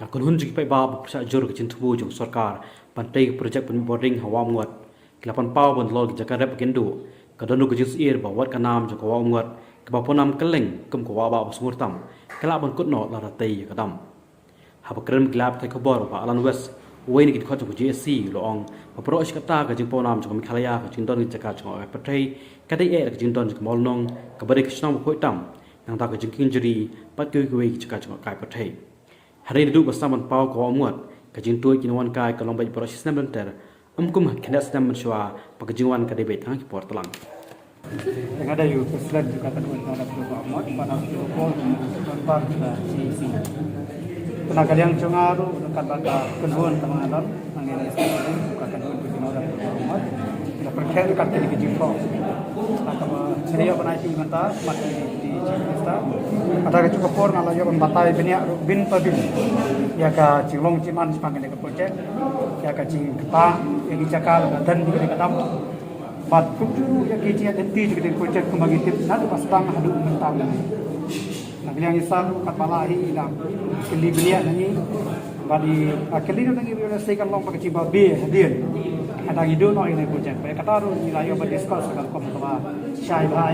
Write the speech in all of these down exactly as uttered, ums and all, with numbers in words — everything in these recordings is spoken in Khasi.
Ka kynhun jong ki paidbah ba pyrshah jur ka jingthmu jong sorkar ban tei ka projek pynmih bording ha Wah Umngot, ki la pynpaw ban lor ki jaka rep ba kin duh. Ka don ruh ka jingsyier ba wat ka nam jong ka Wah Umngot kaba pawnam kylleng kum ka wah bah ba sngewtynnat ka lah ban kut noh lada tei ïa ka dam. Haba kren bad ki lad pathai khubor, u Bah Alan West, uwei na ki dkhot jong ka J A C, u la ong ba baroh shi katta ka jingpawnam jong ka Meghalaya ka jingdon ki jaka jngohkai pyrthei ka dei eh da ka jingdon jong ka Mawlynnong kaba dei ka shnong ba khuid tam, nangta ka jingkieng jri bad kiwei kiwei ki jaka jngohkai pyrthei. Hynrei naduh ba sdang ban paw ka Wah Umngot, ka jingtuid ki nongwan kai ka long beit baroh shi snem lynter, ym kum ha ki khyndai snem mynshuwa ba ka jingwan ka dei beit tang ha ki por tlang. Nga dei u president jong ka kynhun nongdep Wah Umngot, bad ha kane ka por nga dei ban ban ka C E C. Na ka liang jong nga ruh, katba ka kynhun ka nongdep, nga dei ka kynhun ka nongdep Wah Umngot. Nga pyrkhat kat kine ki jingthoh. Kaba nga ïoh ban aiti mynta, mat kine ki jingthoh. Kata ka juh ka por nga la ïoh ban batai bniah ruh byn pa byn ïa ka jinglong jingman shaphang kane ka projek, ïa ka jingktah ïa ki jaka lada don ïa kane ka dam. Bad kumjuh ruh ïa ki jingïaid lynti jong kane ka projek kumba ngi tip naduh ba sdang haduh mynta. Na ka liang i Sir ruh katba la hi i la kylli bniah na ngi. Bad i, ah, kylli na ngi ruh, ïoh lehse kan long ba ka jingbabe hadien. Hadien ngi duh noh ïa kane ka projek. Bad kata ruh ngi la ïoh ban discuss ha ka rukom kaba shai bha.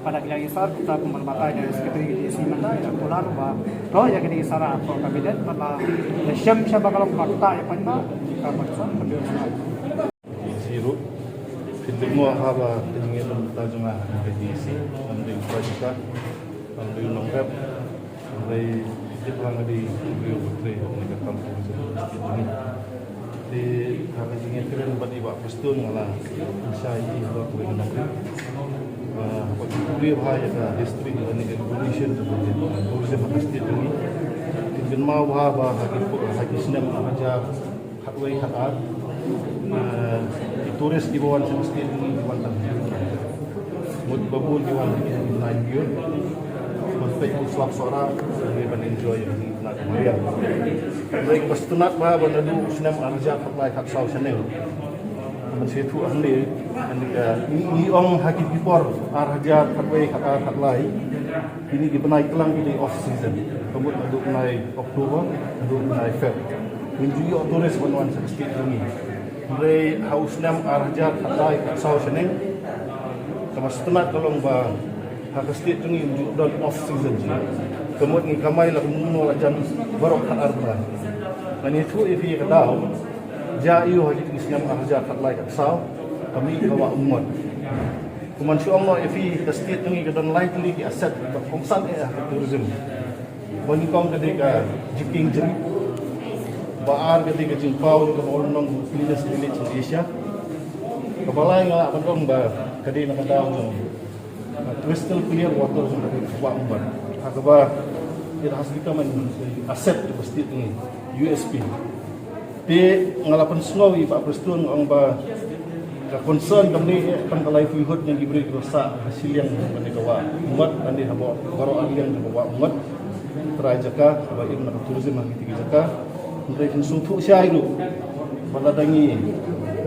Bad na ka liang i Sir, kumta kumba la batai da i Secretary ka J A C mynta, i la kular ba to ïa kane i Sir ha ka cabinet bad la shem sha ba ka long ba kata ïa paidbah. Ka ba ka Sir ka J A C ruh. Phin da ong ha ba ka jingïaid bynta jong nga ha ka J A C, nga dei u paidbah, nga dei u nongrep, nga dei tip ba nga dei u briew u trei ha ka kam tourism. Te ha ka jingïakren bad i Bah Prestone nga la pynshai ïa i ha kawei ka nongrim. Ba haba ki pule bha ïa ka history lane ka evolution jong ka tourism ha ka state jong ngi, kin kynmaw bha ba ha ki, ha ki snem ar hajar khatwei khatar, eh, ki tourist kiba wan sha ka state jong ngi ki wan tang mut ba bun ki wan ha ki nine million. Ban peit u Slap Sohra, ban enjoy ïa ka mariang. Hynrei kaba sngewtynnat bha ba naduh u snem ar hajar khatlai khatsaw shaneng, ban sngewthuh hangne, hangne ka ngi, ngi ong ha ki por ar hajar khatwei khatar khatlai. Kine ki bnai tlang ki dei off season. Ka mut naduh bnai October haduh bnai Feb, ngim ju ïoh tourist ban wan sha ka state jong ngi. Hynrei ha u snem ar hajar khatlai khatsaw shaneng, kaba sngewtynnat ka long ba ha ka state jong ngi ym ju don off season. Ka mut ngi kamai la kumno la jan baroh khatar bnai. Ngan ïathuh ïa phi ïa ka daw, jia aiu ha kine ki snem ar hajar khatlai khatsaw ka mih ka Wah Umngot. Kumban shu ong noh ïa phi, ka state jong ngi ka don lai tylli ki asset ba kongsan eh ha ka tourism. Ba nyngkong ka dei ka jingkieng jri. Ba ar ka dei ka jingpaw jong ka Mawlynnong, cleanest village in Asia. Kaba lai nga lah ban ong ba ka dei na ka daw jong, uh, crystal clear water jong ka Wah Umngot. Ha kaba it has become an asset to the state jong ngi, U S P. Te nga la pynsngew ïa i Bah Prestone nga ong ba ka concern kam dei tang ka livelihood jong ki briew kiba sah ha shiliang jong kane ka Wah Umngot, lane ha baroh arliang jong ka Wah Umngot. Trai jaka ba im na ka tourism ha kito ki jaka. Hynrei phin sngewthuh shai ruh ba lada ngi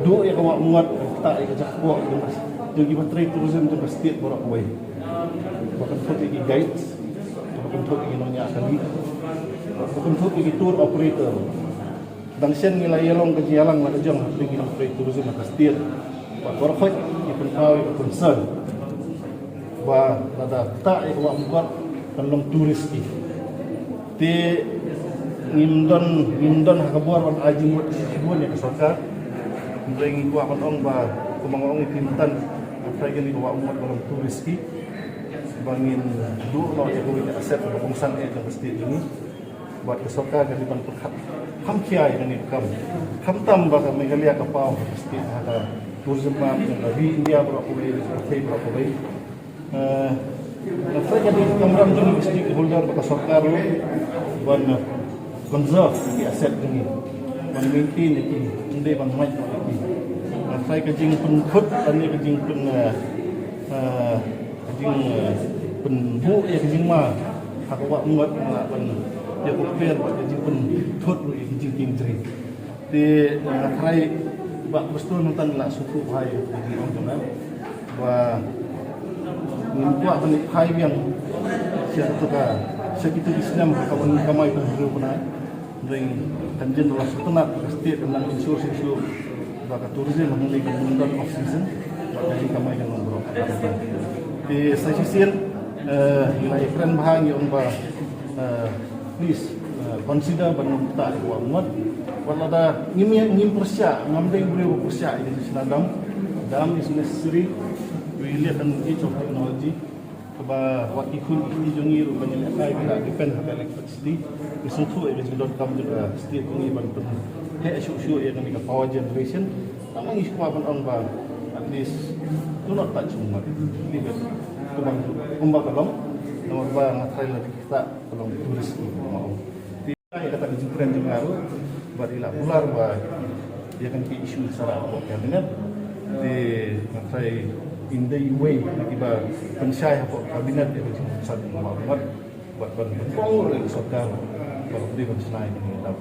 duh ïa ka Wah Umngot, ktah ïa ka jakpoh jong kiba trei tourism jong ka state baroh kawei. Ba kynthup ïa ki guides, ba kynthup ïa ki nongñiah kali, ba kynthup ïa ki tour operator. Dang shen ngi la ïalong ka jingïalang la ka jong hapdeng ki nongtrei tourism ha ka state. Bad baroh khoit ki pynpaw ïa ka concern ba lada ktah ïa ka Wah Umngot kan long tourist ki. Te ngim don, ngim don ha ka bor ban ai jingmut shibun ïa ka sorkar. Hynrei ngi kwah ban ong ba kumba nga ong ïa phi mynta, hynrei kane ka Wah Umngot kan long tourist ki. Ba ngin duh noh ïa kawei ka asset ba kongsan eh jong ka state jong ngi. Bad ka sorkar ka dei ban pyrkhat kham khia ïa kane ka kam. Khamtam ba ka Meghalaya ka paw ha ka state, ha ka tourism map jong ka ri India baroh kawei, ka pyrthei baroh kawei. Eh, nga tharai ka dei ka kamram jong ki stakeholder bad ka sorkar ruh ban, eh, conserve ki asset jong ngi, ban maintain ïa ki, ym dei ban mait noh ïa ki. Nga tharai ka jingpynkhut lane ka jingpyn, eh, eh, ka jing, eh, pynbuh ïa ka jingma ha ka Wah Umngot, nga lah ban ïa compare bad ka jingpynthut ruh ïa ka jingkieng jri. Te, eh, nga tharai Bah Prestone mynta la sngewthuh bha ïa ka jingong jong nga ba ngim kwah ban ïa phai biang sha kito ka, sha kito ki snem kaba ngi kamai kum hynriew bnai. Ring kan jin la sutnat ka state kan nang ensure shisha ba ka tourism hangne kan don off season ba ka jin kamai kan long bro. Te sa shisien eh ila ikren bha ngi ong ba eh, please eh, consider ban nang ta wa ngot. Wala da ngim ngim pyrshah ngam dei briew pyrshah ïa shisha dam. Dam is necessary. We live in age of technology. Kaba wat ki khun ki kti jong ngi ruh ban ïalehkai ba depend ha ka electricity. Ki sngewthuh ïa ka jingdonkam jong ka state jong ngi ban pynheh shuh shuh ïa kane ka power generation. Tang ngi sngewbha ban ong ba at least do not touch kumba kumba kumba ka long. Namar ba nga tharai la kita ka long tourist kumba ong. Ïa kata ka jingkren jong nga ruh bad i la kular ba ïa kane ka issue sa rah hapoh cabinet. Te nga tharai in dei iwei na kiba pynshai hapoh cabinet ïa ka jingpynsan jong Bah Bungor bad ban pynbor ïa ka sorkar ba ka pynbor ban shna ïa kane ka dap.